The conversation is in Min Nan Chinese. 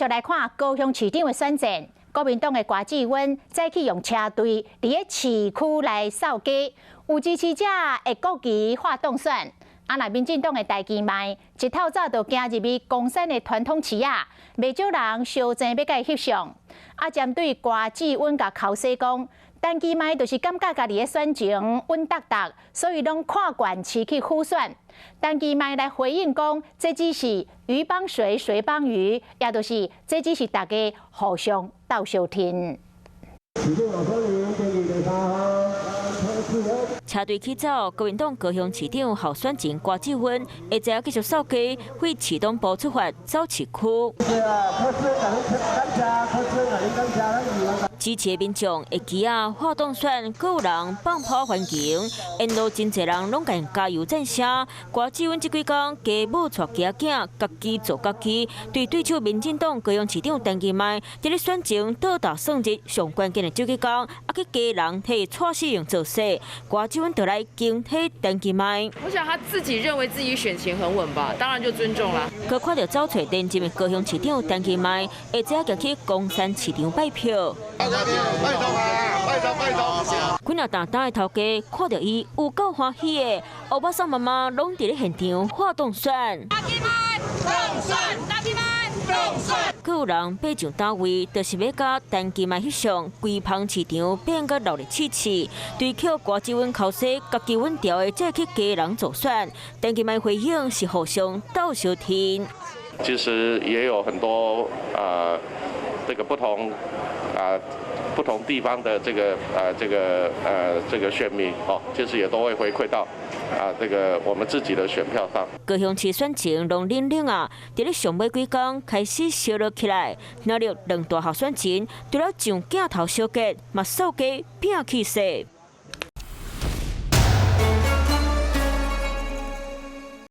續來看高雄市長的選戰，國民黨的郭志溫早起用車隊佇咧市區來掃街，有支持者會國旗喊當選。啊，若民進黨的陳其邁一透早就行入去岡山的傳統市仔，袂少人相爭欲共伊翕相。啊，針對郭志溫共剾洗講，陳其邁就是感覺家己的選情穩當當，所以攏跨縣市去輔選。陳其邁來回應講，這只是魚幫水，水幫魚，也就是這只是大家互相鬥相挺。車隊起走，國民黨高雄市長候選人郭志溫下晝繼續掃街，對市東部出發走市區。支持的民眾會旗仔喊當選，閣有人放炮歡迎，沿路真濟人攏共加油讚聲。郭志溫這幾工家母帶囝囝，家己做家己，對對手民進黨高雄市長陳其邁，佇咧選情倒打算日上關鍵的這幾工，啊去家人替蔡死用造勢，郭志溫就來驚體陳其邁。我想他自己認為自己選情很穩吧，當然就尊重啦。閣看著走揣連任的高雄市長陳其邁，下晝行去岡山市場拜票。拜託啊！拜託拜託！幾若沓沓的頭家看著伊有夠歡喜的，歐巴桑媽媽攏佇咧現場喊當選。當選，當選。閣有人爬上單位，就是欲共陳其邁翕相，規芳市場變甲鬧熱刺刺。對口郭志溫剾洗，家己穩調的這去家人助選，陳其邁回應是互相鬥相挺。其實也有很多啊，這個不同啊。不同地方的這個選民哦，其實也都會回饋到啊，這個我們自己的選票上。高雄市選情攏冷冷啊，佇咧上尾幾工開始燒熱起來，那了兩大候選人除了上鏡頭相見，嘛掃街拼氣勢。